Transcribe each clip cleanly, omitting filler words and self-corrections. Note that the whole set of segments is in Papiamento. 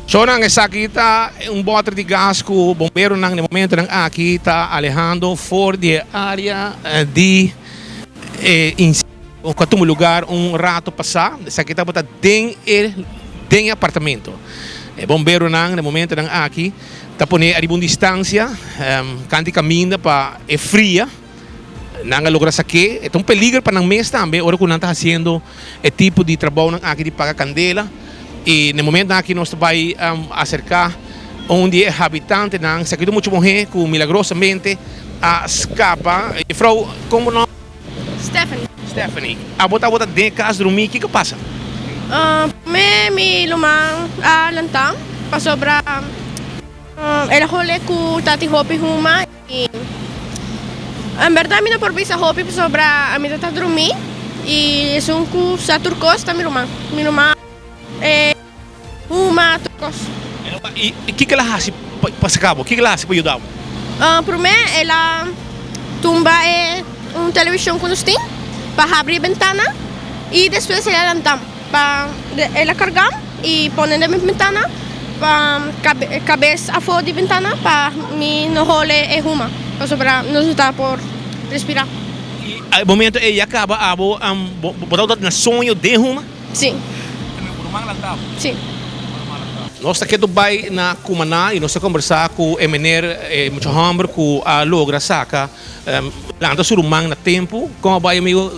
Shownan esaki ta un boter di gas ku bomberonan na e momentonan aki ta alehando for di e area di e incendio ku a tuma lugar un rato pasa. Esaki tabata den e den e apartamento. E bomberonan na e momentonan aki ta pone ariba un distansia kanti kaminda pa e fria. Nan a logra sak'é. E ta un peliger pa nan mes tambe ora ku nan ta hasiendo e tipo di trabounan aki di paga kandela. I na e momentonan aki nos ta bai aserká un di e habitantenan. Esaki ta un mucha muhé ku milagrosamente a skapa. Jefrou, kon bo nòmber? Stephanie. Stephanie, abo tabata den e kas drumí, kiko a pasa? Promé mi ruman a lantá pasobra el a hole ku tatin hopi huma. I en berdad mi no por bisa hopi pasobra ami ta ta drumí i esun ku sa tur kos ta mi ruman. Mi ruman e huma tur kos. I kiko el a hasi pa saka bo? Kiko el a hasi pa yuda bo? Promé el a tumba e un televishon ku nos tin pa habri e bentana i despues el a lanta. Pa el a kargá i pone den mi bentana pa kabes afó di bentana pa mi no hole e huma pasobra nos no ta por respirá. I e momento ei ya kaba abo bo tabata na soño den huma? Sí. Bo ruman lanta bo? Sí. Nos ta ketu bai na Cumaná i nos ta kombersá ku e mener, e mucha hòmber ku a logra saka. Lanta su ruman na tempu. Kon a bai amigo?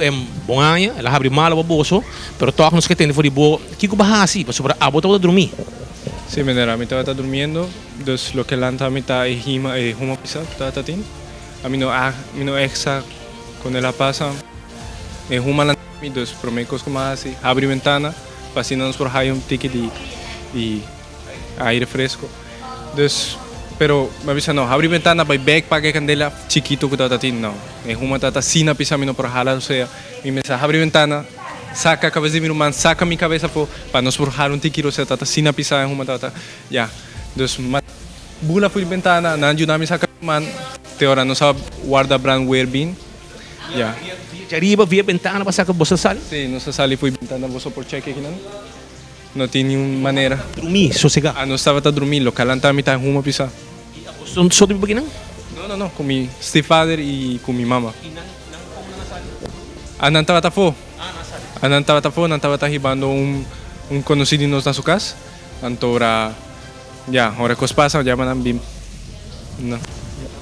Bon aña. El a habri malo pa boso, pero tòg nos ke tende for di bo. Kiko bo a hasi? Pasobra abo tabata drumí. Sí, meneer, ami tabata durmiendo, dus loke lanta ami ta e hima, e huma pisa ku tabata tin. Ami no a, mi no ègt sa kon el a pasa. E huma lanta mi, dus promé kos ku mi a hasi, habri bentana pa asina nos por haya un tiki di, di. Aire fresco. Dus, pero mi a bisa no, habri bentana bai bek paga e candela chikito cu tabata tin. No, e huma tabata asina pisa mi no por hala, osea mi mester habri bentana, saca cabes di mi ruman, saca mi cabes afo pa nos por hala un tiki, osea tabata asina pisa e huma tabata, ya. Dus, mi a bula for di bentana, nan a yuda mi saca mi ruman, te ora nos a warda brandweer bin, ya. Via djariba, via bentana pa saca, boso a sali? Si, nos a sali for di bentana, boso por check akinan. No tin niun manera. Drumí, sosegá. Anos tabata drumí, lo kalantá mi ta huma pisá. I abo so ta biba kinan? No, no, no, ku mi stiefvader i ku mi mama. I nan, nan komo nan a sali? Ah, nan tabata afó. Ah, nan a sali. Ah, nan tabata afó, nan tabata hibando un, un konosí di nos na su kas. Anto ora, ya, ora kos pasa, ya nan bin. No.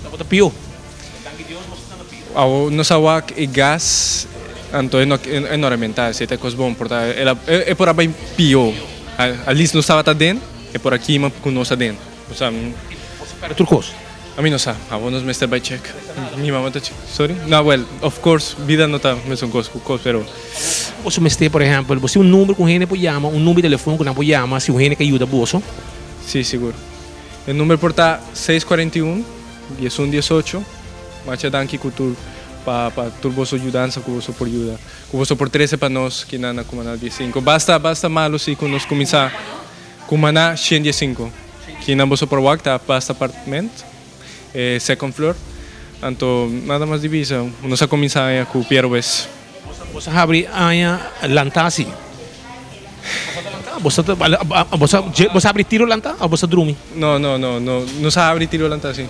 Tabata pió. Danki Dios boso ta na pió. Awo nos a wak e gas, anto e no e no rebentá, esei ta e kos bon, por ta el a e por a bai pió, at least nos tabata aden, e por a kima ku nos aden, osea. Boso pèrdè tur kos? Ami no sa, awo nos mester bai chèk, mi mama ta chèk, sorry, no well, of course bida no ta mesun kos ku kos, pero. Boso mester, por ehèmpel, boso tin un number ku un hende por yama, un number di telefòn ku nan por yama si un hende ke yuda boso? Sí, sigur. E number por ta seis kuarenta i un. 11 18 Macha danki ku tur pa pa tur boso yudansa ku boso por yuda ku boso por trese pa nos kinan na Cumaná 15 basta basta malu si ku nos kuminsá Cumaná 115 kinan boso por wak ta basta apartment e second floor anto nada mas di bisa nos a kuminsá aña ku Piero Wes. Boso a habri aña lantá si? Boso ta lantá? Boso a habri tiro lantá o boso a drumi? No, no, no, no, nos a habri tiro lantá si.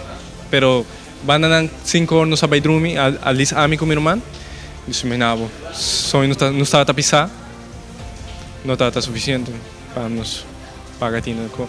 Pero banda nan cinco or nos a bai drumi, at least ami ku mi ruman. Dus mi nabo, soño nos tabata pisá, no tabata suficiente pa nos paga tino di kos.